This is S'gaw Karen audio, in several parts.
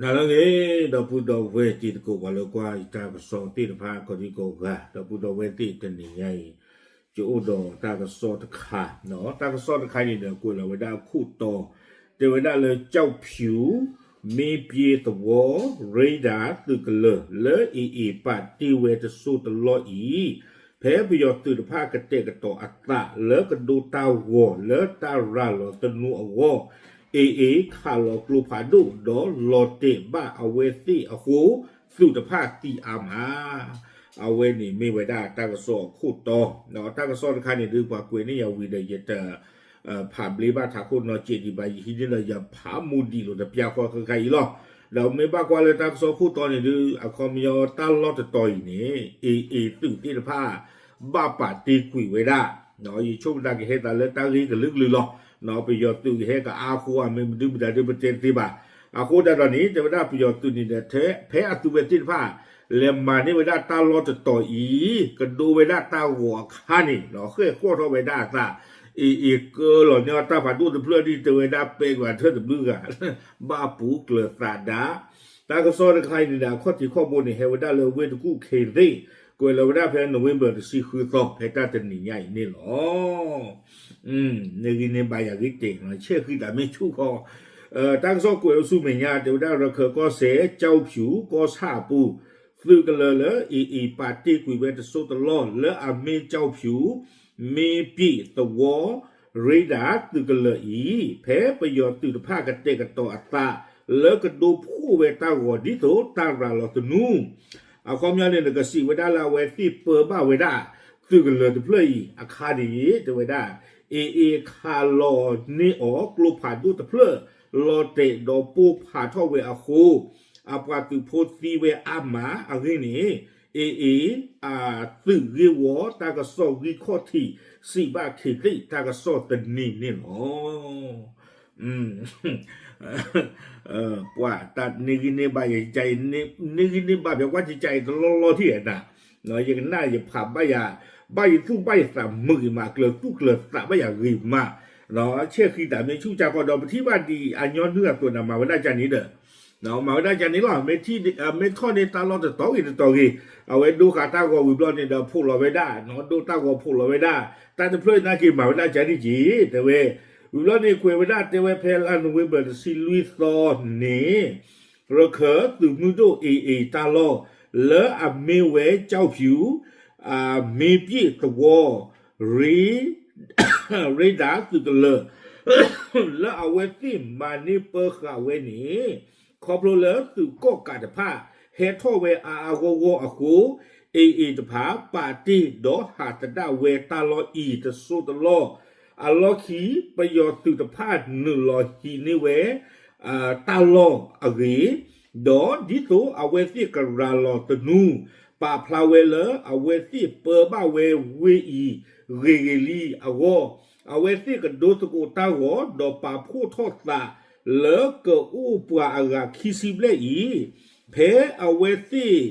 နၤလၢအဂ့ၤ ဒီပုၢ်ဒီဝဲၢ်တံၤသကိး ပှၤလၢကွၢ်ယတၢ်ကစီၣ်သ့ၣ်တဖၣ် ကိးဒံကိးဂၤ ဒီပုၢ်ဒီဝဲၢ်သ့ၣ် တနံၤညါအံၤ ယအိၣ်ဒီးတၢ်ကစီၣ်တခါ, တၢ်ကစီၣ်တခါန့ၣ်ဒီး ကွဲးလီၤဝဲဒၣ်အခိၣ်တီ တဲဝဲဒၣ်လၢ ကျောက်ဖြူ မင်းပြင်းသဝီ ရ့ဒၣ်သုးကလၢၤ လၢ AA ပာ်တ့ၢ်ဝဲတစိၢ်တလီၢ်အံၤ ဖဲပယီၤသုးတဖၣ်ကတဲာ်ကတီၤအသးလၢကဒိတၢ်ဂီၤလၢတၢ်ရၤလီၤသနူအဂီၢ် AA ခးလီၤကျိဖးဒိၣ် ဒီးလီၤတဲာ်ဘၣ်အဝဲသ့ၣ်အဃိ သုးတဖၣ်သံအါမး. အဝဲန့ၣ်မ့ၢ်ဝဲဒၣ်တၢ်ကစီၣ်အခိၣ်တီ, တၢ်ကစီၣ်တခါန့ၣ်ဒုး ပှၤကွဲးန့ၢ်ယၤဝံၤဒီး ယတ ဖးဘျ့ဘၣ်ထးခိၣ်နီၤစဲးဒံးဘၣ် ယဟံးန့ၢ်ဒီးယဖးမူဒံးလိာ်တပျၢ်ဃီဃၣ်ဃၣ်အံၤလီၤ. ဒီးမ့ၢ်ဘၣ်ကွၢ်လၢတၢ်ကစီၣ်ခိၣ်တီန့ၣ်ဒုး အခီပညီတၢ်လီၢ်တတီၤအံၤန့ၣ် AA သုးသ့ၣ်တဖၣ် ဘၣ်ပာ်တ့ၢ်ကွံာ်ဝဲဒၣ်, ယဆိကမိၣ်တၢ်ကဟဲသးလၢတၢ်ဂ့ၢ်ကလုာ်ကလုာ်လီၤ. ပယီၤသုးကဟဲကအါဃိဧါ မ့ၢ်မနုၤမတၤဒုး ပတဲတသ့ဘၣ်. အဃိသတးဒီးန့ၣ် တဲဝဲဒၣ်ပယီၤသုးန့ၣ်ဒီး ဖဲအသုးဝဲသ့ၣ်တဖၣ် လဲၤမၤန့ၢ်ဝဲဒၣ်တၢ်လီၢ်တတီၤအံၤ ကဒိဝဲဒၣ်တၢ်ဂီၤအခါန့ၣ် ဃဲၣ်ဃီၣ်ထီၣ်ဝဲဒၣ်အသး AA ကၢလီၤန့ၢ်အီၤတၢ်ဖးဒိၣ်တဖျၢၣ်ဒ်တဲဝဲဒၣ် ပဲာ်ကွၢ်ထွဲတဘျုးဂၤ ဘၣ်ပူၤကျၢၤသးဒါ တၢ်ကစီၣ်တခါအံၤန့ၣ်ဒီး အခီၣ်ထံးခီၣ်ဘိန့ၣ် ဟဲဝဲဒၣ်လၢဝ့ၢ်တကူၣ်ခ့သ့ၣ်, ကွဲးလီၤဝဲဒၣ်ဖဲ November တဆံဃုသီ ဖဲတၢ်တနံၤညါအံၤန့ၣ်လီၤ. န့ၢ်ဂံၢ်န့ၢ်ဘါယၤဂ့ၤတဲာ် ဆဲးဃံသးမ့ၢ်ဆူၣ်ဃီ, တၢ်ကစီၣ်ကွဲးအိၣ်ဆူမဲာ်ညါ တဲဝဲဒၣ်ရခၢၣ်ကီၢ်စဲၣ် ကျောက်ဖြူ ကီၢ်ဆၣ်အပူၤ သုးကလၢၤလၢ AA ပာ်တ့ၢ်ကွံာ်ဝဲတစိၢ်တလီၢ် လၢအမ့ၢ် ကျောက်ဖြူ မင်းပြင်းသဝီ ရ့ဒၣ်သုးကလၢၤအံၤ ဖဲပယီၤသုးတဖၣ်ကတဲာ်ကတီၤအသး လၢကဒိဖှိၣ်ဝဲတၢ်ဂီၤဒ်သိးတၢ်ရၤလီၤသနူ အခီပညီန့ၣ် ကစံးဝဲဒၣ်လၢအဝဲသ့ၣ်ပၢဘၣ်ဝဲဒၣ် သုးကလၢၤတဖျၢၣ်အံၤအခါန့ၣ် တဲဝဲဒၣ် AA ခးလီၤန့ၢ်အီၤကျိဖးဒိၣ်တဖျၢၣ် လီၤတဲာ်ဒီးပိၢ်ဖးထီၣ်ဝဲအဃိ အပှၤသုးဖိသံဝဲအါမးအဂ့ၢ်န့ၣ် AA အသုးဂ့ၢ်ဝီတၢ်ကစီၣ်ဂံၢ်ခီၣ်ထံး စံးဘၣ်ခ့သ့ၣ်တၢ်ကစီၣ်တနံၤန့ၣ်လီၤ. ပှၤတၢ်န့ၢ်ဂံၢ်န့ၢ်ဘါယၤ န့ၢ်ဂံၢ်န့ၢ်ဘါ ပကွၢ်ကကဲအံၤတလီၢ်လီၢ်ထံၣ်ဧါနၤ, ယကနၣ်ယဖးဘၣ်ယၤ ဘၣ်ယသူၣ်ဘၣ်ယသးမုာ်ဂ့ၤမး ကျၢၤသူၣ်ကျၢၤသးဘၣ်ယၤဂ့ၤမး, ဆဲးဃံသးမ့ၢ်ဆူၣ်ကၢ်ကီဒီး ပထံၣ်ဘၣ်ဒ်အညီနုၢ်အသိးန့ၣ် မၤဝဲဒၣ်ကန့ၣ်ဒီး မၤဝဲဒၣ်ကန့ၣ်လီၤ. မ့ၢ်ထီၣ်န့ၢ်တၢ်လီၢ်တတီၤဂ့ၤတတီၤဂ့ၤ အဝဲဒိဃာ်တၢ်ဂီၤဝံၤဘျီန့ၣ်ဒီး ဖိးလီၤဝဲဒၣ်, ဒိတၢ်ဂီၤဖိးလီၤဝဲဒၣ်, တၢ်တဖျၢၣ်နာ်က့ၤမၤဝဲဒၣ်ကန့ၣ်က့ၤ တဲဝဲ, ဝံၤဘျီန့ၣ်ကွဲးဝဲဒၣ်တဲဝဲဖဲလါ November တဆံလွံၢ်သီန့ၣ် ရခၢၣ်သုးမုၢ်ဒိၣ် AA တၢ်လီၢ် လၢအမ့ၢ်ဝဲ ကျောက်ဖြူ မင်းပြင်းသဝီ ရ့ ရ့ဒၣ်သုးကလၢၤ လၢအဝဲသ့ၣ်မၤန့ၢ်ပၢဃာ်ဝဲန့ၣ် ခီဖျိလၢသုးကီၣ်ကးတဖၣ် ဟဲထီၣ်ဝဲအါအါဂီၢ်ဂီၢ်အဃိ AA တဖၣ် ပာ်တ့ၢ်ဒီးဟးသဒၣ်ဝဲတၢ်လီၢ်အံၤတစိၢ်တလီၢ်, အလီၢ်ခံ ပယီၤသုးတဖၣ်နုာ်လီၤဟံးန့ၢ်ဝဲ တၢ်လီၢ်အဂ့ၢ်, ဒီးဒ်သိးအဝဲသ့ၣ်ကရၤလီၤသနူ ပာ်ဖျါဝဲလၢအဝဲသ့ၣ်ပၢဘၣ်ဝဲဝ့ၢ်အံၤ ဂ့ၤဂ့ၤလံအဂီၢ်, အဝဲသ့ၣ်ကဒိသကိးတၢ်ဂီၤ ဒီးပာ်ဖှိၣ်ထီၣ်သး လၢကအိၣ်ပှၤအဂၤခံဆံဘျဲၣ်အံၤ, ဖဲအဝဲသ့ၣ်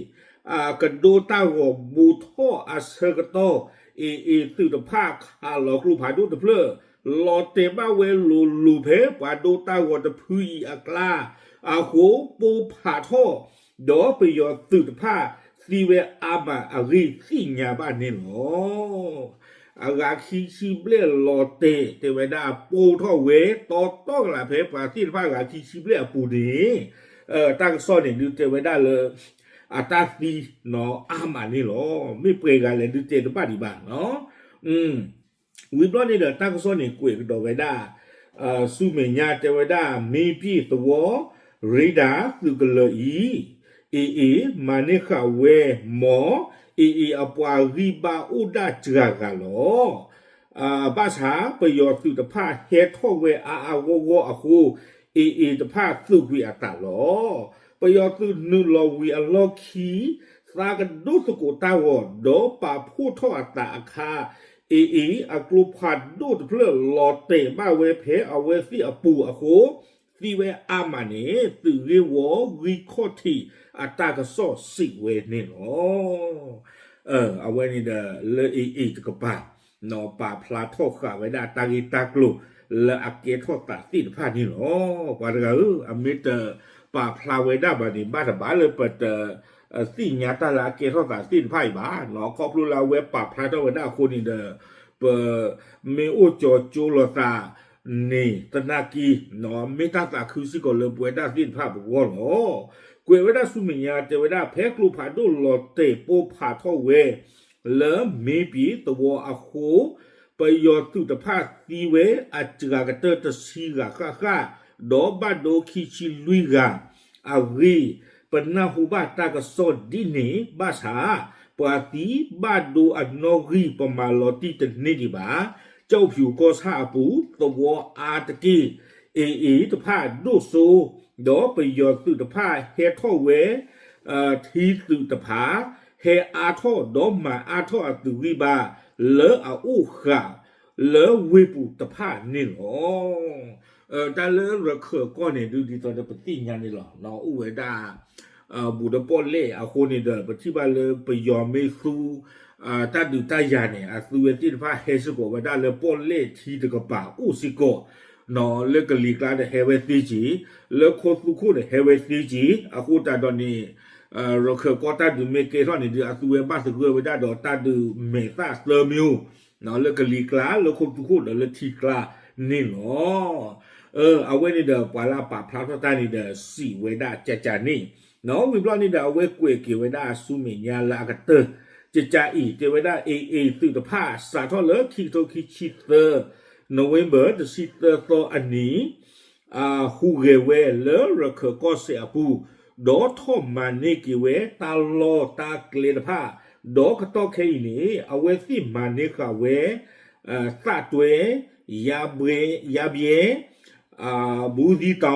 ကဒိတၢ်ဂီၤဘူးထီၣ်အဆၢကတီၢ် AA သုးတဖၣ်ခးလီၤကျိဖးဒိၣ်တဖျၢၣ် လီၤတဲာ်ဘၣ်ဝဲလိၤလိၤဖဲပှၤဒိတၢ်ဂီၤတဖုအံၤအကျါ, အဃိပိၢ်ဖးထီၣ် ဒီးပယီၤသုးတဖၣ်သံဝဲအါမးအဂ့ၢ်သ့ၣ်ညါဘၣ်န့ၣ်လီၤ. အဂၤခံဆံဘျဲၣ်လီၤတဲာ် တဲဝဲဒၣ်ပိၢ်ထီၣ်ဝဲတီတီကလာ်ဖဲပှၤသ့ၣ်တဖၣ်အဂၤခံဆံဘျဲၣ်အပူၤန့ၣ် တၢ်ကစီၣ်န့ၣ်ဒုးတဲဝဲဒၣ်လၢ အတၢ်သံနီၤအါမးန့ၣ်လီၤ. မ့ၢ်ပှဲၤဂၤလဲၣ်ဒုးတဲတဘၣ်ဒံးဘၣ်နီၤ. ဝံၤဘျီန့ၣ်ဒီး တၢ်ကစီၣ်န့ၣ်ကွဲးကဒီးဝဲဒၣ် ဆူမဲာ်ညါတဲဝဲဒၣ် မင်းပြင်းသဝီ ရ့ဒၣ်သုးကလၢၤအံၤ AA မၤန့ၢ်ဃာ်ဝဲ မ် AA အပှၤဂံၢ်ဘါအိၣ်ဒၣ်စှၤဂၤလီၤ. ဘၣ်ဆၣ်ပယီၤသုးတဖၣ်ဟဲထီၣ်ဝဲအါအါဂီၢ်ဂီၢ်အဃိ AA တဖၣ်သုးကွံာ်အသးလီၤ. ပယီၤသုးနုာ်လီၤဝံၤအလီၢ်ခံ သးကဒိသကိးတၢ်ဂီၤ ဒီးပာ်ဖှိၣ်ထီၣ်အသးအခါ AA အကျိဖးဒိၣ်တဖျၢၣ်လီၤတဲာ်ဘၣ်ဝဲဖဲအဝဲသ့ၣ်အပူၤအဃိ သံဝဲအါမးန့ၣ် သုးဂ့ၢ်ဝီဂံၢ်ခီၣ်ထံးအတၢ်ကစီၣ်စံးဝဲန့ၣ်လီၤ. အဝဲန့ၣ်ဒီးလၢ AA တကပၤ ပာ်ဖျါထီၣ်ဃာ်ဝဲဒၣ်တၢ်ဂ့ၢ်တၢ်ကျိၤလၢအကဲထီၣ်သးသ့ၣ်တဖၣ်န့ၣ်လီၤ. ပှၤတဂၤဧၢ, အမ့ၢ်တ ပာ်ဖျါဝဲဒၣ်ဘၣ်န့ၣ် ဘၣ်တဘၣ်လၢပတသ့ၣ်ညါတၢ်လၢအကဲထီၣ်သးသ့ၣ်တဖၣ်အံၤဘၣ်. ခီဖျိလၢအဝဲပာ်ဖျါထီၣ်ဝဲဒၣ်အဃိန့ၣ်ဒီး ပမ့ၢ်အိၣ်ကၠီကၠိလိာ်သးန့ၣ် သနာ်က့ မ့ၢ်တၢ်သးခုစ့ၢ်ကီးလၢပဝဲဒၣ်သ့ၣ်တဖၣ်ပဂီၢ်လီၤ. ကွဲးဝဲဒၣ်ဆူမဲာ်ညါတဲဝဲဒၣ် ဖဲကျိဖးဒိၣ်လီၤတဲာ်ပိၢ်ဖးထီၣ်ဝဲ လၢမ့ၢ်ပံၤသဝီအဃိ ပယီၤသုးတဖၣ်သံဝဲအစှၤကတၢၢ်တဆံဂၤဃၣ်ဃၣ်, ဒီးဘၣ်ဒိခံဆံလွံၢ်ဂၤအဂ့ၢ်, ပနၢ်ဟူဘၣ်တၢ်ကစီၣ်ဒ်န့ၣ်ဘၣ်ဆၣ်, ပှၤသံဘၣ်ဒိအနီၣ်ဂံၢ်ပမၤလီၤတံၢ်တန့ၢ်ဒံးဘၣ်. ကၠီၣ်ဖၠူၣ်ကီၢ်ဆၣ်အပူၤ သဝီအါတက့ၢ်, အ့ၣ်အ့ၣ်တဖၣ်ဒိၣ်စိ, ဒီးပယီၤသုးတဖၣ်ဟဲထီၣ်ဝဲ ထံသုးတဖၣ် ဟဲအါထီၣ်ဒီးမၤအါထီၣ်အသုးဂံၢ်ဘါ လၢအအိၣ်ဃာ်လၢဝ့ၢ်ပူၤတဖၣ်န့ၣ်လီၤ. တၢ်လၢရခၢၣ်ကီၢ်န့ၣ် ဒ်သိးဒီးပသ့ၣ်ညါန့ၣ်လီၤ. အိၣ်ဝဲဒၣ် ဘူးဒီးပီၣ်လဲၣ်အဃိန့ၣ်ဒီး ပထံၣ်ဘၣ်လၢပယီၤမ့ၢ်သူ တၢ်ဒုးတၢ်ယၤန့ၣ် အသူဝဲသ့ၣ်တဖၣ်ဟဲစ့ၢ်ကီးဝဲဒၣ်လၢပီၣ်လဲၣ်ထံတကပၤအိၣ်စ့ၢ်ကီး, လၢကလံၤကျါဒီးဟဲဝဲသ့က့ၤ, လၢခိသူခိၣ်ဒီးဟဲဝဲသ့က့ၤ, အဃိသတးဒီးန့ၣ် ရခၢၣ်ကီၢ်တၢ်ဒုးမ့ၢ်ကဲထီၣ်န့ၣ်ဒီး အသူဝဲဘၣ်သဂၢၢ်ဝဲဒၣ်ဒီးတၢ်ဒုးမဲာ်သၣ်သၢမံၤ, လၢကလံၤကျါ လၢခိသူခိၣ်ဒီးလၢထံကျါန့ၣ်လီၤ. အဝဲန့ၣ်ဒီးပှၤလၢအပာ်ဖျါထီၣ်တၢ်န့ၣ်ဒီး စံးဝဲဒၣ်ကကန့ၣ်, ဝံၤဘျီန့ၣ်ဒီး အဝဲကွဲးက့ၤဝဲဒၣ်ဆူမဲာ်ညါလၢအကတၢၢ်, ကကအံၤ တဲဝဲဒၣ် အ့ၣ်အ့ၣ်သုးတဖၣ် စးထီၣ်လၢခံကထိခံဆံသၢ November တဆံသၢသီအနံၤ ဟူးဂဲၤဝဲလၢရခၢၣ်ကီၢ်စဲၣ်အပူၤ, ဒီးထီၣ်မၤန့ၢ်က့ၤဝဲတၢ်လီၢ်တၢ်ကျဲတဖၣ်, ဒီးကတီၢ်ခဲအံၤန့ၣ် အဝဲသ့ၣ်မၤန့ၢ်ဃာ်ဝဲ သးတွဲ, ယါဘဲ, ဘူးသံတီၤ,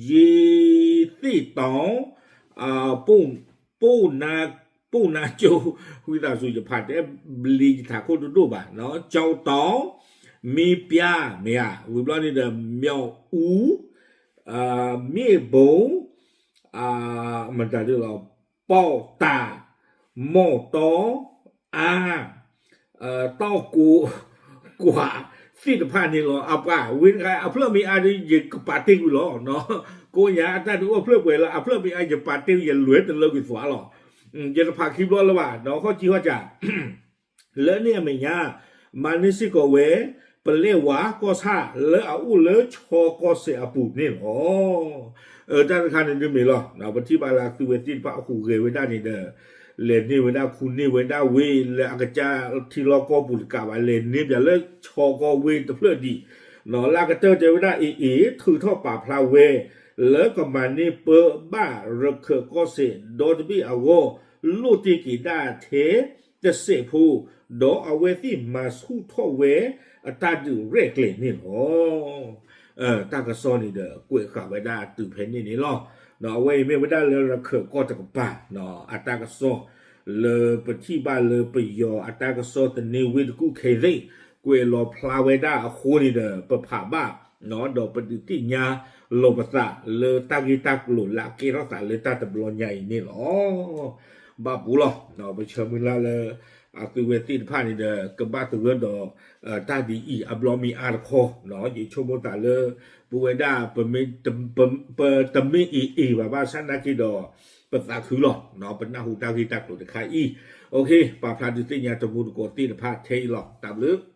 ယ့သ့ၣ်တီၤ, ပိၣ်နါကၠိ, ဝံသးစူၤ ယဖးတဲဘျ့ယထးခိၣ်ဒိၣ်ဒိၣ်ဘၣ်, ကၠီတီၤ, မ့ၢ်ပျၢ်, မ့ၢ်ဧါ, ဝံၤဘျီန့ၣ်ဒီး မၠီၣ်အူ, မ့ၣ်ဘိ, မတၤဒ်လီၤ, ပီၣ်တၢ်, မီၢ်တီ, အါ, တီၢ်ကိ, ကွၢ်, သ့ၣ်တဖၣ်န့ၣ်လီၤ. အပှၤဝဲတခါ အဖျၢၣ်မ့ၢ်အါဒီး ယကပာ်တ့ၢ်ကွံာ်လီၤ. ကိးညါအတၢ်ဒုးအိၣ်ဖျၢၣ်ပှဲၤလၢ အဖျၢၣ်မ့ၢ်အါ ယပာ်တ့ၢ်ကွံာ် ယလဲၤတလၢကွံာ်သွးလီၤ. ယတဖးခံဘျီလၢၤဘၣ်, ဟီၣ်ကံဟီၣ်ကၢ် လၢန့ၣ်အမဲာ်ညါ မၤန့ၢ်စ့ၢ်ကီးဝဲ ပလဲၣ်ဝါကီၢ်ဆၣ် လၢအအိၣ်လၢခၠီကီၢ်စဲၣ်အပူၤန့ၣ်လီၤ. တၢ်တခါန့ၣ်ဒုးမ့ၢ်လီၤ. ပထံၣ်ဘၣ်လၢအသုဝဲသ့ၣ်တဖၣ်အဟူးဂဲၤဝဲဒၣ်န့ၣ်ဒီး လဲၤန့ၢ်ဝဲဒၣ်ခူန့ၢ်ဝဲဒၣ်ဝ့ၢ် လၢအကစၢ်ထံလီၢ်ကီၢ်ပူၤတကးဘၣ် လဲၤန့ၢ်ပၠးလၢခၠီကီၢ်ဝ့ၢ်တဖျၢၣ်ဒံး, လၢအကတၢၢ်တဲဝဲဒၣ် အ့ၣ်အ့ၣ် ထုးထီၣ်ပာ်ဖျါဝဲ လၢကမၤန့ၢ်ပၢဘၣ်ရခၢၣ်ကီၢ်စဲၣ်ဒီတဘ့ၣ်အဂီၢ် လိၣ်တ့ၢ်က့ၤဒၣ်ထဲတစဲးဖိ, ဒီးအဝဲသ့ၣ်မၤဆူၣ်ထီၣ်ဝဲ အတၢ်ဒုးရဲၣ်ကျဲၤန့ၣ်လီၤ. တၢ်ကစီၣ်န့ၣ်ဒီး ကွဲးဃာ်ဝဲဒၣ်တုၤဖဲန့ၣ်န့ၣ်လီၤ. အဝဲအံၤမ့ၢ်ဝဲဒၣ်လၢရခၢၣ်ကီၢ်တကပၤ အတၢ်ကစီၣ် လၢပထံၣ်ဘၣ်လၢပယီၤအတၢ်ကစီၣ်သန့ဝ့ၢ်တကူၣ်ခဲအံၤသ့ၣ် ကွဲးလီၤဖျါဝဲဒၣ်အဃိန့ၣ်ဒီး ပဖးဘၣ် ဒီးပဒုးသ့ၣ်ညါလိာ်ပသးလၢတၢ်ဂ့ၢ်တၢ်ကျိၤလၢအကဲထီၣ်သးလၢတၢ်တဘျီညါအံၤန့ၣ်လီၤ. ဘၣ်ပူၤလီၤ. ပဆၢမုၢ်လၢ်လၢ အသုဝဲသ့ၣ်တဖၣ်န့ၣ်ဒီး ကဘၣ်သဂၢၢ်ဒီး တၢ်ဒ်အံၤအဘျီမ့ၢ်အါတခီ, ယဆိကမိၣ်သးလၢ ပဝဲဒၣ် ပတမ့ၢ်အ့ၣ်အ့ၣ်ဘၣ်ဘၣ်ဆၣ်နာ်က့ဒီး ပသးခုလီၤ. ပနၢ်ဟူတၢ်ဂ့ၢ်တၢ်ကျိၤတခါအံၤ, ပာ်ဖျါဒုးသ့ၣ်ညါတမူတကိးသ့ၣ်တဖၣ်ထဲအံၤလီၤ. တၢ်ဘျုး